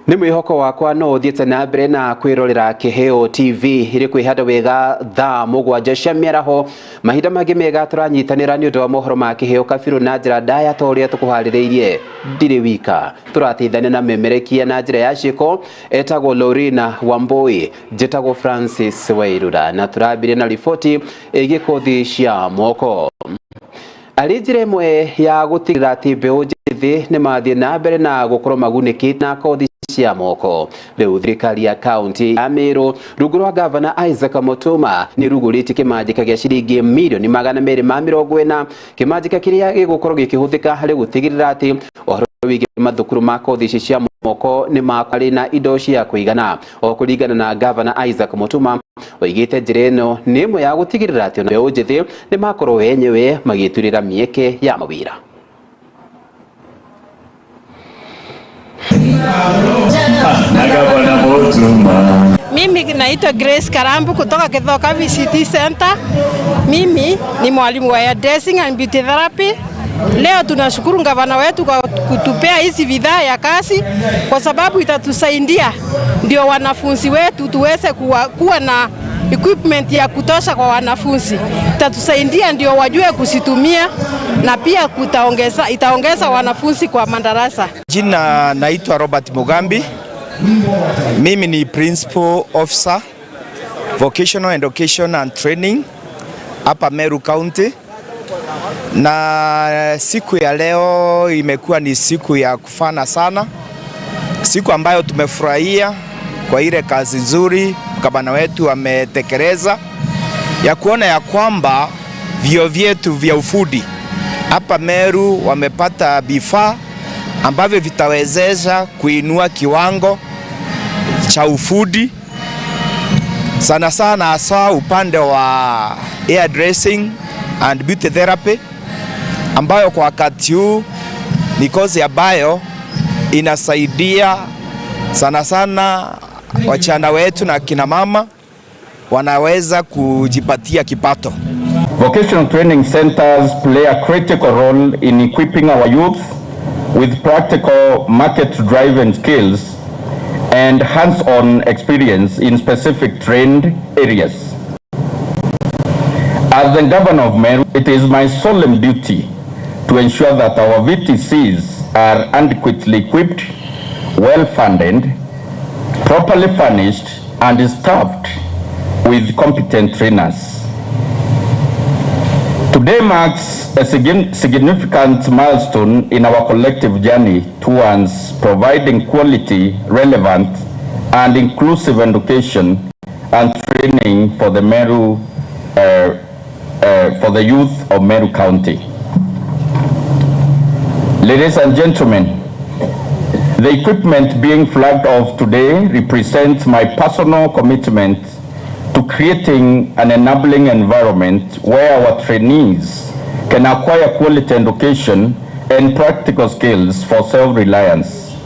Nĩ mwĩhoko wakwa no ũthiĩte na mbere na kwĩrorera Kĩheo TV ĩrĩ kwĩhanda wega thaa 7 cia mĩaraho. Mahinda mangĩ mega tũranyitanĩra nĩ ũndũ wa mohoro ma Kĩheo Kabirũ na njĩra ndaya ta ũrĩa tũkũharĩrĩirie. Ndirĩ wika, tũrateithania na memerekia na njĩra ya ciĩko. Etagwo Lorena Wambui, njĩtagwo Francis Wairura, na tũrambirie na riboti ĩgiĩ kothi cia moko. Arĩ njĩra ĩmwe ya gũtigĩrĩra atĩ mbeũ njĩthĩ nĩ mathiĩ na mbere na gũkorwo magunĩkĩte na kothi cia moko. Rĩu thirikari ya kaunti ya Meru rungu rwa gavana Isaac Mutuma nĩ rugũrĩtie kĩmanjĩka gĩa ciringi mirioni 240, kĩmanjĩka kĩrĩa gĩgũkorwo gĩkĩhũthĩka harĩ gũtigĩrĩra atĩ ũhoro wĩgiĩ mathukuru ma kothi ici cia moko nĩ makarĩ na indo cia kũigana. O kũringana na gavana Isaac Mutuma, oigĩte njĩra ĩno nĩ ĩmwe ya gũtigĩrĩra atĩ mbeũ njĩthĩ nĩ makorwo enyewe magĩturĩra mĩeke ya mawĩra. Mimi naitwa Grace Karambu kutoka Kithoka VCT Center. Mimi ni mwalimu wa hairdressing and beauty therapy. Leo tunashukuru gavana wetu kwa kutupea hizi bidhaa ya kazi, kwa sababu itatusaidia ndio wanafunzi wetu tuweze kuwa na equipment ya kutosha kwa wanafunzi. Itatusaidia ndio wajue kuzitumia na pia itaongeza wanafunzi kwa madarasa. Jina naitwa Robert Mugambi. Mimi ni Principal Officer Vocational Education and Training hapa Meru County. Na siku ya leo imekuwa ni siku ya kufana sana, siku ambayo tumefurahia kwa ile kazi nzuri gavana wetu ametekeleza ya kuona ya kwamba vyuo vyetu vya ufundi hapa Meru wamepata vifaa ambavyo vitawezesha kuinua kiwango cha ufundi sana sana, hasa upande wa hair dressing and beauty therapy, ambayo kwa wakati huu ni kozi ambayo inasaidia sana sana wachana wetu na kina mama wanaweza kujipatia kipato. Vocational training centers play a critical role in equipping our youth with practical market-driven skills and hands-on experience in specific trained areas. As the governor of Meru, it is my solemn duty to ensure that our VTCs are adequately equipped, well-funded, properly furnished, and staffed with competent trainers. Today marks a significant milestone in our collective journey towards providing quality, relevant, and inclusive education and training for the Meru, for the youth of Meru County. Ladies and gentlemen, the equipment being flagged off today represents my personal commitment to creating an enabling environment where our trainees can acquire quality education and practical skills for self-reliance.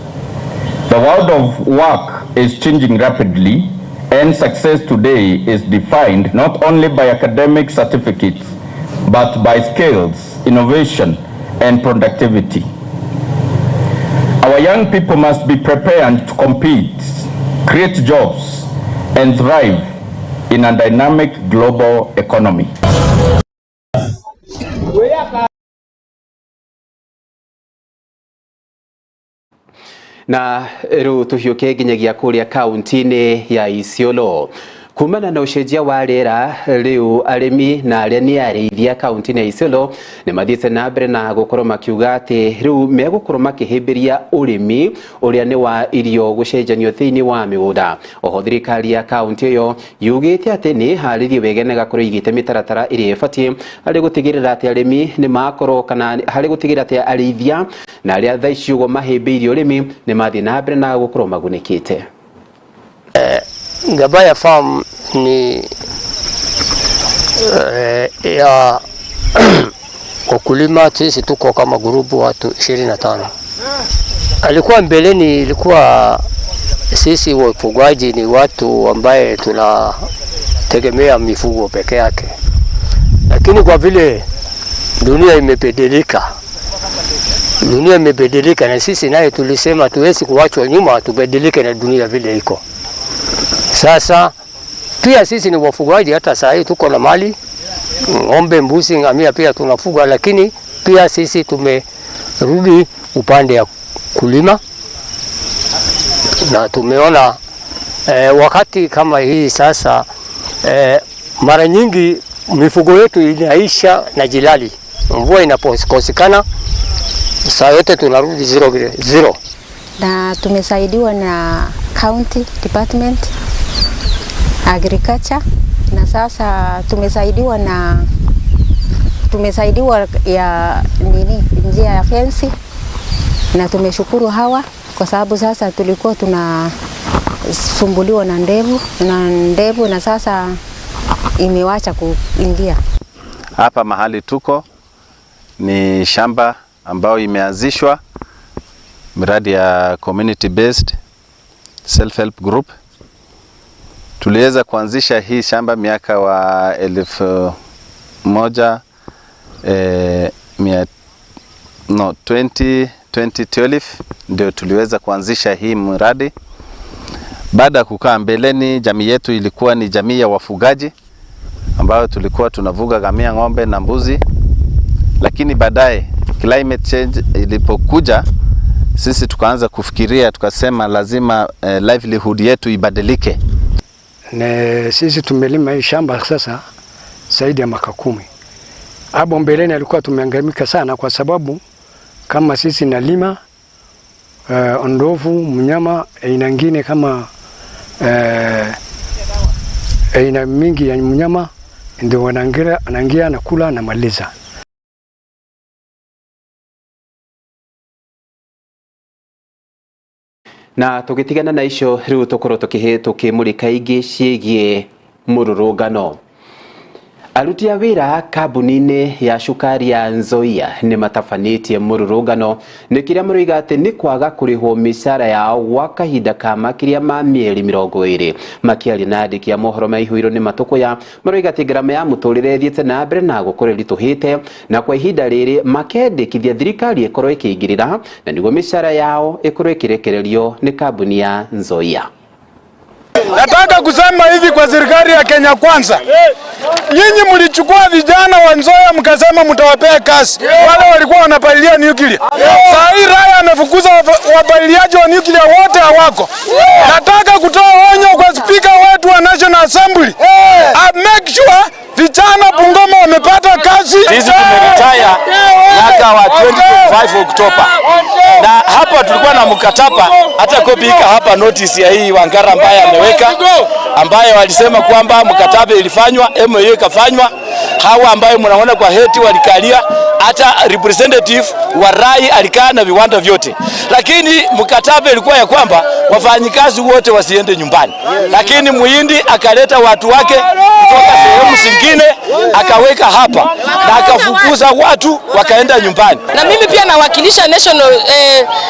The world of work is changing rapidly, and success today is defined not only by academic certificates, but by skills, innovation, and productivity. Our young people must be prepared to compete, create jobs, and thrive in a dynamic global economy. Na rĩu tũhiũke nginyagia kũrĩa kaunti-inĩ ya Isiolo. Kumana na ũcenjia wa rĩera, rĩu arĩmi na arĩa nĩ arĩithia kaunti-inĩ ya Isiolo nĩ mathiĩte na mbere na gũkorwo makiuga atĩ rĩu megũkorwo makĩhĩmbĩria ũrĩmi ũrĩa nĩ wa irio gũcenjanio thĩinĩ wa mĩgũnda. Oho thirikari ya kaunti ĩyo yugĩte atĩ nĩ ĩharĩirie wega na ĩgakorwo ĩigĩte mĩtaratara ĩrĩa ĩbatiĩ harĩ gũtigĩrĩra atĩ arĩmi nĩ makorwo kana harĩ gũtigĩrĩra atĩ arĩithia na arĩa thaa ici ũguo mahĩmbĩirie ũrĩmi nĩ mathiĩ na mbere na gũkorwo magunĩkĩte. Gabaya Farm ni ya wakulima. Sisi tuko kama grupu watu 25. Alikuwa mbeleni, ilikuwa sisi wafugaji ni watu ambaye tunategemea mifugo peke yake, lakini kwa vile dunia imebadilika, Dunia imebadilika, na sisi naye tulisema tuwezi kuachwa nyuma, tubadilike na dunia vile iko sasa. Pia sisi ni wafugaji, hata saa hii tuko na mali ng'ombe, mbuzi, ngamia pia tunafuga, lakini pia sisi tumerudi upande ya kulima na tumeona wakati kama hii sasa mara nyingi mifugo yetu inaisha na jilali. Mvua inapokosekana saa yote tunarudi zero, zero. Na tumesaidiwa na county department agriculture, na sasa tumesaidiwa ya nini, njia ya fence, na tumeshukuru hawa kwa sababu sasa tulikuwa tunasumbuliwa na ndevu na sasa imewacha kuingia. Hapa mahali tuko ni shamba ambayo imeanzishwa miradi ya community based self help group. Tuliweza kuanzisha hii shamba miaka wa 2012 ndio tuliweza kuanzisha hii mradi. Baada ya kukaa mbeleni, jamii yetu ilikuwa ni jamii ya wafugaji ambayo tulikuwa tunavuga ngamia, ng'ombe na mbuzi, lakini baadaye climate change ilipokuja, sisi tukaanza kufikiria, tukasema lazima livelihood yetu ibadilike. Ne, sisi tumelima hii shamba sasa zaidi ya mwaka 10. Hapo mbeleni alikuwa tumeangamika sana, kwa sababu kama sisi nalima ndovu, mnyama aina nyingine kama aina mingi ya mnyama ndio wanaingia na kula na maliza. Na tugitigana na icio riu tukorwo tukimurika ingi ciĩgiĩ mũrũrũngano. Aruti a wĩra kambuni-inĩ ya cukari ya Nzoia nĩ matabanĩtie mũrũrũngano nĩ kĩrĩa maroiga atĩ nĩ kwaga kũrĩhwo mĩcara yao gwa kahinda ka makĩria ma mĩeri 20. Makĩaria na andĩki a mohoro ma Ihũirwo nĩ Matũkũya, maroiga atĩ ngarama ya mũtũrĩre ĩthiĩte na mbere na gũkorwo ĩritũhĩte, na kwa ihinda rĩrĩ makendekithia thirikari ĩkorwo ĩkĩingĩrĩra na nĩguo mĩcara yao ĩkorwo ĩkĩrekererio nĩ kambuni ya Nzoia. Nataka kusema hivi kwa serikali ya Kenya Kwanza. Nyinyi mlichukua vijana wa Nzoia mkasema mtawapea kazi. Wale walikuwa wanapalilia nuclear. Saa hii Raia amefukuza wapaliliaji wa nuclear wote hawako. Nataka kutoa onyo kwa speaker wetu wa National Assembly. Make sure vijana Bungoma wamepata kazi. Sisi tumeretire mwaka wa 2025 Oktoba. Na hapa tulikuwa na mkataba, hata kopi ika hapa notice ya hii Wangara ambaye ameweka, ambaye walisema kwamba mkataba ilifanywa, MOU ikafanywa. Hawa ambayo mnaona kwa heti walikalia, hata representative wa Rai alikaa na viwanda vyote. Lakini mkataba ilikuwa ya kwamba wafanyikazi wote wasiende nyumbani. Lakini Muhindi akaleta watu wake kutoka sehemu zingine akaweka hapa na akafukuza watu wakaenda nyumbani. Na mimi pia nawakilisha National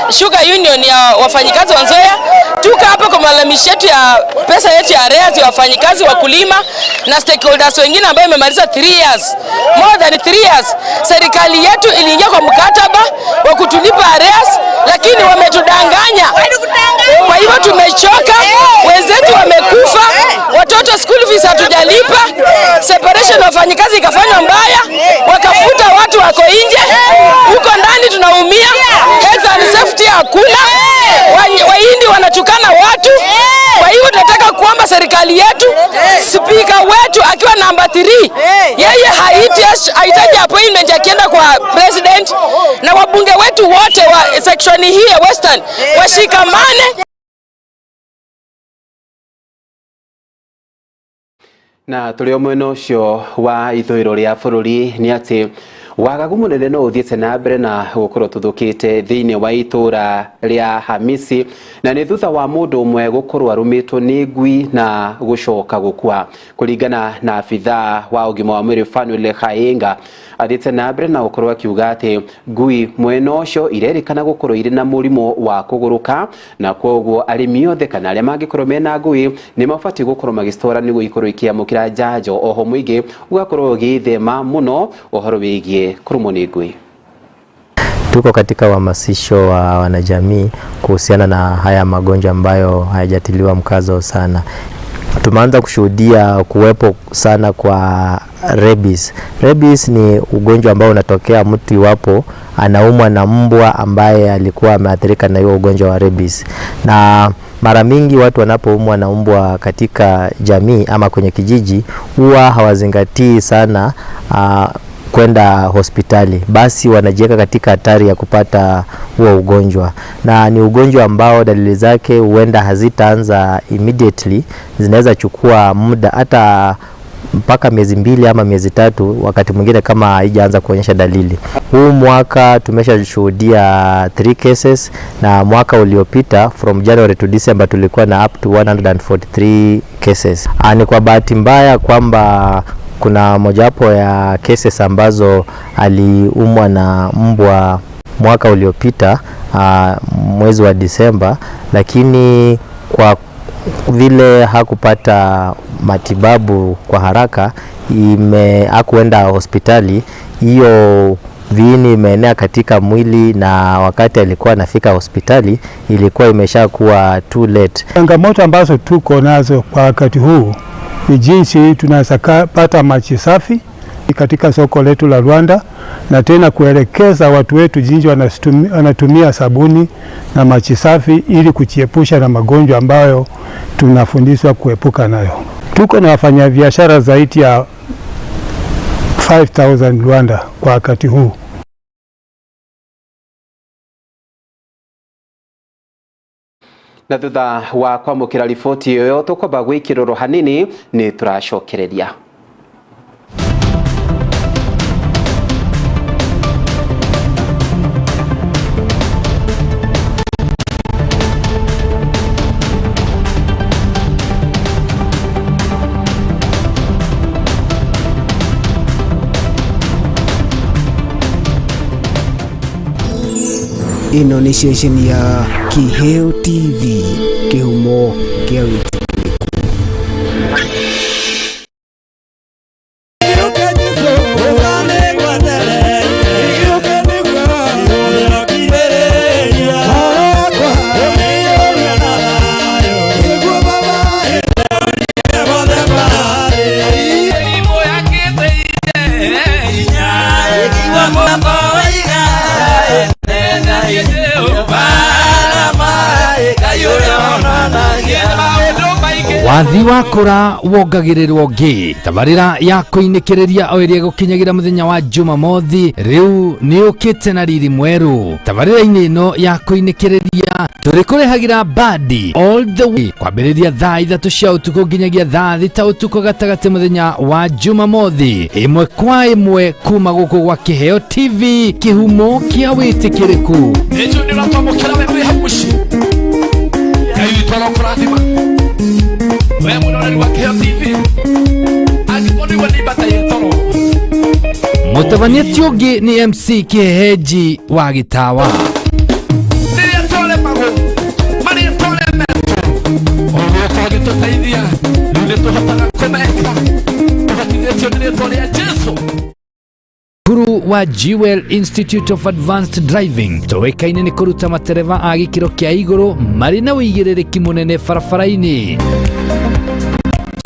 Sugar Union ya wafanyikazi wa Nzoia. Tuko hapa kwa malalamishi yetu ya pesa yetu ya arrears ya wafanyikazi wakulima na stakeholders wengine ambao imemaliza 3 years. More than 3 years. Serikali yetu iliingia kwa mkataba wa kutulipa arrears, lakini wametudanganya. Kwa hivyo tumechoka, wenzetu wamekufa, watoto school fees hatujalipa, separation wafanyikazi ikafanywa mbaya, wakafuta watu wako nje, huko ndani tunaumia, health and safety hakuna, Wahindi wanatukana watu. Kwa hivyo tunataka kuomba serikali yetu, speaker wetu akiwa namba 3, yeye haitaji appointment akienda kwa president, na wabunge wetu wote wa section hii ya Western washikamane. Na tũrĩ o mwena ũcio wa ithũĩro rĩa bũrũri nĩ atĩ wagagu mũnene no ũthiĩte na mbere na gũkorwo tũthũkĩte thĩinĩ wa itũra rĩa Hamisi, na nĩ thutha wa mũndũ ũmwe gũkorwo arũmĩtwo nĩ ngui na gũcoka gũkua. Kũringana na abithaa wa ũgima wa mwĩrĩ Fanuel Khaenga, athiĩte na mbere na gũkorwo akiuga atĩ ngui mwena ũcio irerĩkana gũkorwo irĩ na mũrimũ wa kũgũrũka, na kwoguo arĩmi othe kana arĩa mangĩkorwo mena ngui nĩ mabatiĩ gũkorwo magĩcitora nĩguo ikorwo ikĩamũkĩra njanjo. Oho mũingĩ ũgakorwo ũgĩthema mũno ũhoro wĩgiĩ kũrũmwo nĩ ngui. Tuko katika uhamasisho wa wanajamii kuhusiana na haya magonjwa ambayo hayajatiliwa mkazo sana. Tumeanza kushuhudia kuwepo sana kwa rabies. Rabies ni ugonjwa ambao unatokea mtu iwapo anaumwa na mbwa ambaye alikuwa ameathirika na hiyo ugonjwa wa rabies. Na mara mingi watu wanapoumwa na mbwa katika jamii ama kwenye kijiji huwa hawazingatii sana kwenda hospitali, basi wanajiweka katika hatari ya kupata huo ugonjwa, na ni ugonjwa ambao dalili zake huenda hazitaanza immediately, zinaweza chukua muda hata mpaka miezi 2 ama miezi 3, wakati mwingine kama haijaanza kuonyesha dalili. Huu mwaka tumeshashuhudia 3 cases, na mwaka uliopita from January to December tulikuwa na up to 143 cases. Ni kwa bahati mbaya kwamba kuna mojawapo ya cases ambazo aliumwa na mbwa mwaka uliopita mwezi wa Disemba, lakini kwa vile hakupata matibabu kwa haraka, hakuenda hospitali, hiyo viini imeenea katika mwili, na wakati alikuwa anafika hospitali ilikuwa imeshakuwa too late. Changamoto ambazo tuko nazo kwa wakati huu ni jinsi tunaweza pata maji safi katika soko letu la Rwanda, na tena kuelekeza watu wetu jinsi wanatumia sabuni na maji safi ili kujiepusha na magonjwa ambayo tunafundishwa kuepuka nayo. Tuko na wafanyabiashara zaidi ya 5,000 Rwanda kwa wakati huu. Na thutha wa kwamukira riboti iyo tukwamba gwikirũrwo hanini ni turacokereria. Ĩno nĩ ceceni ya Kiheo TV, kĩhumo kĩa wĩtĩkĩrĩku. Wathi wakura wongagĩrĩrwo ngĩ tabarĩra ya kũinĩkĩrĩria o ĩrĩa ĩgũkinyagĩra mũthenya wa Jumamothi rĩu nĩũkĩte na riri mwerũ. Tabarĩra-inĩ ĩno ya kũinĩkĩrĩria tũrĩkũrehagĩra bandi all the way kwambĩrĩria thaa 3 cia ũtukũ nginyagia thaa 6 ũtukũ gatagatĩ mũthenya wa Jumamothi, ĩmwe kwa ĩmwe kuma gũkũ gwa Kiheo TV, kĩhumo kĩa wĩtĩkĩrĩku. Mũtabania ti ũngĩ ni MC Kĩhehenji wa Gĩtawa. Cukuru wa Jewel Institute of Advanced Driving tũĩkaine nĩ kũruta matereba a gĩkĩro kĩa igũrũ marĩ na ũigĩrĩrĩki mũnene barabara-inĩ.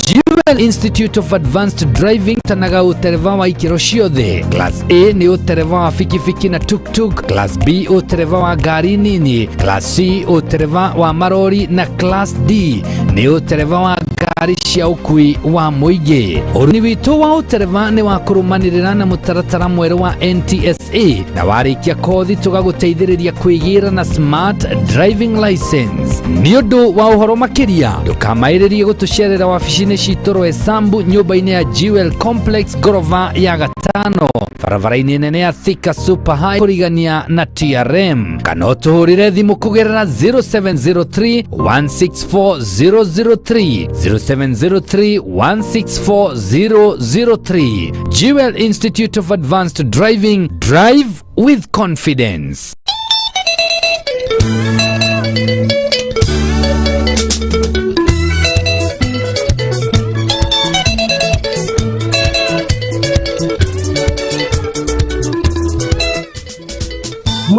Jewel Institute of Advanced Driving tanaga utereva wa ikĩro ciothe. Class A ni utereva wa fikifiki na tuk-tuk, Class B utereva wa ngari nini, Class C utereva wa marori na Class D ni utereva wa ngari cia ũkui wa mũingĩ. Ũrutani witũ wa ũtereva nĩ wa kũrũmanĩrĩra na mũtaratara mwerũ wa NTSA, na warĩkia kothi tũgagũteithĩrĩria kwĩgĩra na smart driving license. Nĩ ũndũ wa ũhoro makĩria ndũkamaĩrĩrie gũtũcerera wabici-inĩ citũ Roysambu nyũmba-inĩ ya Jewel Complex ngorova ya gatano barabara-inĩ nene ya Thika Super High kũrigania na TRM, kana ũtũhũrĩre thimũ kũgerera 0703 164 003 0703 164 003. Jewel Institute of Advanced Driving, drive with confidence.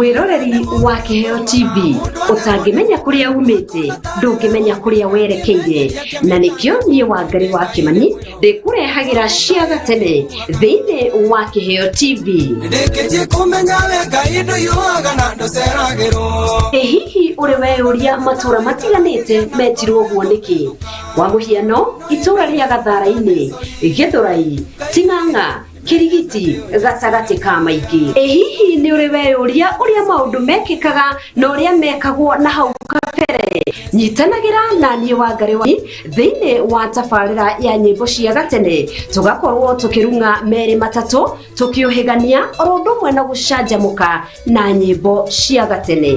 Mwiroreri wa Kiheo TV, utangimenya kuria umite, ndungimenya kuria werekeire, na nikio nie Wangari wa Kimani ndikurehagira cia gatene thiini wa Kiheo TV. Ndĩkĩtie kũmenya we Ngai ndũiyũaga na ndũceragĩrwo. Ĩ hihi ũrĩ weyũria matũra matiganĩte metirwo ũguo nĩkĩ? Kwa mũhiano, itũra rĩa Gathara-inĩ, Gĩthũrai, Ting'ang'a, Kirigiti, gatagatĩ ka maingĩ. Ĩ hihi nĩ ũrĩ weyũria ũrĩa maũndũ mekĩkaga na ũrĩa mekagwo na hau kabere? Nyitanagĩra na niĩ Wangari wa thĩinĩ wa tabarĩra ya nyĩmbo cia gatene, tũgakorwo tũkĩrung'a merĩ matatũ, tũkĩũhĩgania oro ũndũ ũmwe na gũcanjamũka na nyĩmbo cia gatene.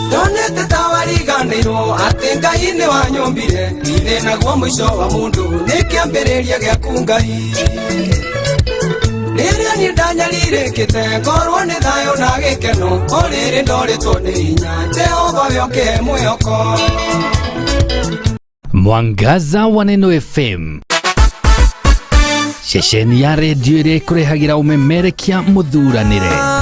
Ndonete ta wariganĩirwo atĩ Ngai nĩ wanyũmbire, ithĩ naguo mũico wa mũndũ nĩ kĩambĩrĩria gĩaku Ngai. Rĩrĩa niĩ ndanyarirĩkĩte ngorwo nĩ thayũ na gĩkeno, o rĩrĩ ndorĩtwo nĩ hinya, Jehova we ũkĩhe mwĩhoko. Mwangaza wa Neno FM, ceceni ya redio ĩrĩa ĩkũrehagĩra ũmemerekia mũthuranĩre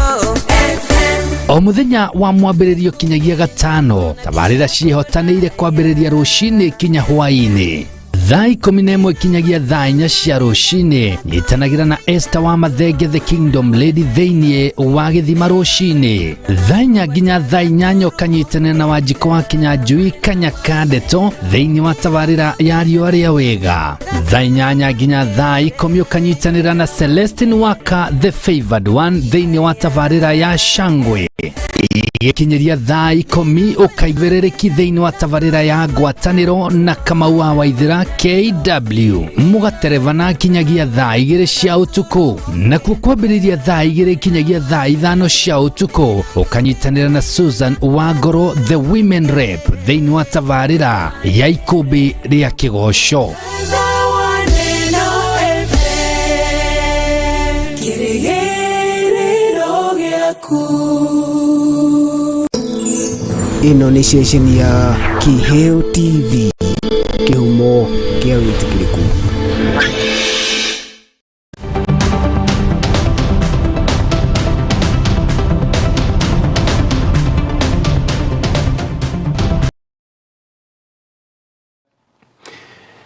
o mũthenya wa mwambĩrĩrio kinyagia gatano. Tabarĩra ciĩhotanĩire kwambĩrĩria rũcinĩ kinya hwaĩ-inĩ thaa 11 kinyagia thaa 4 cia rũcinĩ. Nyitanagĩra na Esther wa Mathenge the Kingdom Lady thĩinĩ wa gĩthima rũcinĩ thaa 4 nginya thaa 8, ũkanyitanĩra na Wanjikũ wa Kinyanjui Kanyaka Ndeto thĩinĩ wa tabarĩra ya riũa rĩa wega. Thaa 8 nginya thaa 10 ũkanyitanĩra na Celestine Waka the Favored One thĩinĩ wa tabarĩra ya Shangwe. Gĩkinyĩria thaa 10 ũkaigĩrĩrĩki thĩinĩ wa tabarĩra ya ngwatanĩro na Kamau wa Waithĩra KW, mũgaterevana kinyagia thaa 2 cia ũtukũ. Nakuo kwambĩrĩria thaa 2 kinyagia thaa 5 cia ũtukũ ũkanyitanĩra na Susan Wangoro the Women Rep thĩinĩ wa tabarĩra ya ikũmbĩ rĩa kĩgoco. Ĩno nĩ ceceni ya Kiheo TV, kĩhumo kĩa wĩtĩkĩrĩku.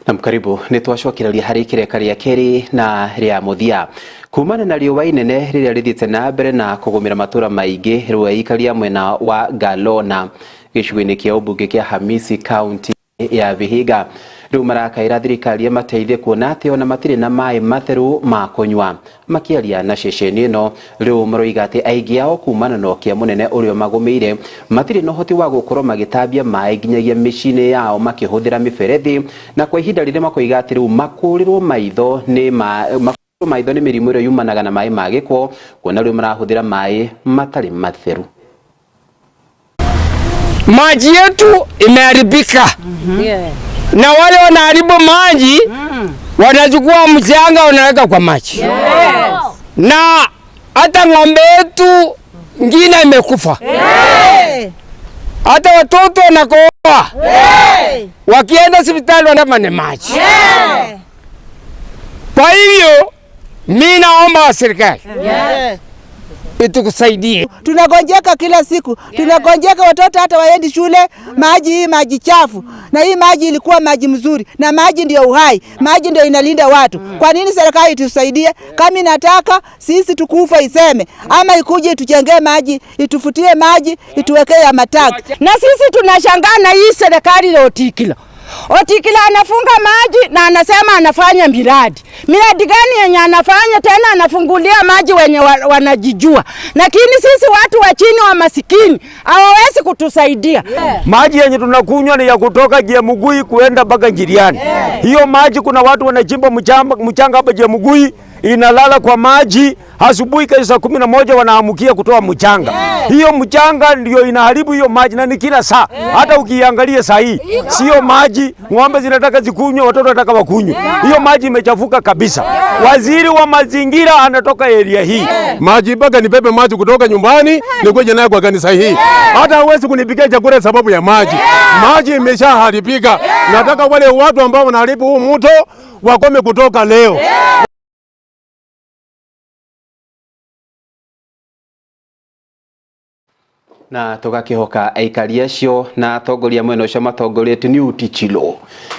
Na mkaribu nĩ twacokereria harĩ kĩreka rĩa kerĩ na rĩa mũthia kumana na riũa inene rĩrĩa rĩthiĩte na mbere na kũgũmĩra matũra maingĩ rũaikaria mwena wa Galona gĩcigo-inĩ kĩa ũmbunge kĩa Hamisi kaunti ya Vihiga. Rĩu marakaĩra thirikari ĩmateithie kuona atĩ ona matirĩ na maĩ matheru ma kũnyua. Makĩaria na ceceni ĩno rĩu maroiga atĩ aingĩ ao kumana na ũkĩa mũnene ũrĩa magũmĩire matirĩ na ũhoti wa gũkorwo magĩtambia maĩ nginyagia mĩciĩ-inĩ yao makĩhũthĩra mĩberethi, na kwa ihinda rĩrĩ makoiga atĩ rĩu makũrĩrwo maitho nĩ maitho nĩ mĩrimũ ĩrĩa yumanaga na maĩ ma gĩko, kuona rĩu marahũthĩra maĩ matarĩ matheru. Maji yetu imeharibika. Na wale wanaharibu maji wanachukua mchanga wanaweka kwa maji. Na hata ng'ombe yetu ngine imekufa. Hata watoto wanakohoa. Wakienda hospitali wanasema ni maji. Kwa hivyo mimi naomba serikali itukusaidie. Tunagonjeka kila siku, tunagonjeka, watoto hata waendi shule, maji hii maji chafu. Na hii maji ilikuwa maji mzuri, na maji ndio uhai, maji ndio inalinda watu. Kwa nini serikali itusaidie? Kama inataka sisi tukufa iseme, ama ikuje itujengee maji, itufutie maji, ituwekee ya mataki. Na sisi tunashangaa na hii serikali ya Otikila. Otikila anafunga maji na anasema anafanya miradi. Miradi gani yenye anafanya? Tena anafungulia maji wenye wanajijua. Lakini sisi watu wa chini wa masikini hawawezi kutusaidia. Maji yenye tunakunywa ni ya kutoka Jemugui kuenda mpaka Njiriani. Hiyo maji kuna watu wanachimba mchanga hapa Jemugui, inalala kwa maji. Asubuhi kesho saa 11 wanaamukia kutoa mchanga. Hiyo mchanga ndio inaharibu hiyo maji, na ni kila saa. Hata ukiangalia saa hii sio maji, ng'ombe zinataka zikunywe, watoto wanataka wakunywe. Hiyo maji imechafuka kabisa. Waziri wa mazingira anatoka area hii. Maji mpaka nibebe maji kutoka nyumbani nikuje nayo kwa kanisa hii. Hata hawezi kunipikia chakula sababu ya maji. Maji imeshaharibika. Nataka wale watu ambao wanaharibu huu mto wakome kutoka leo. Na tũgakĩhoka aikari acio na atongoria mwena ũcio matongoretio nĩ Utichilo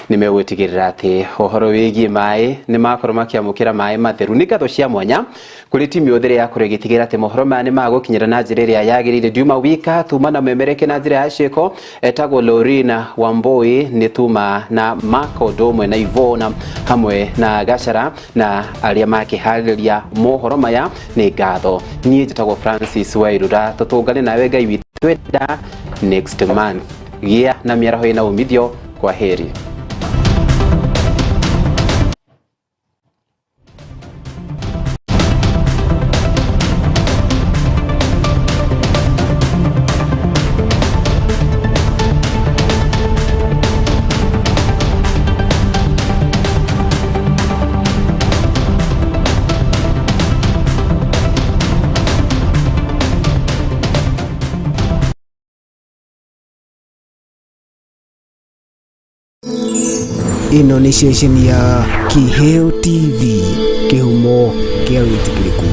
nĩ megwĩtigĩrĩra atĩ ũhoro wĩgiĩ maĩ nĩ makorwo makĩamũkĩra maĩ matheru. Nĩ ngatho cia mwanya kũrĩ timu yothe ĩrĩa yakorwo ĩgĩtigĩrĩra atĩ mohoro maya nĩ magũkinyĩra na njĩra ĩrĩa yagĩrĩire. Ndiuma wika tuma na memereke na njĩra ya ciĩko etagwo Lorina Wambui nĩ tuma na Marco Domwe na Ivona hamwe na Gachara na arĩa makĩharĩrĩria mohoro maya nĩ ngatho. Niĩ njĩtagwo Francis Wairura, tũtũngane nawe Ngai witũ twenda next month. Gĩa na mĩaraho ĩna umithio. Kwa heri. Ĩno nĩ ceceni ya Kĩheo TV, kĩhumo kĩa wĩtĩkĩrĩku.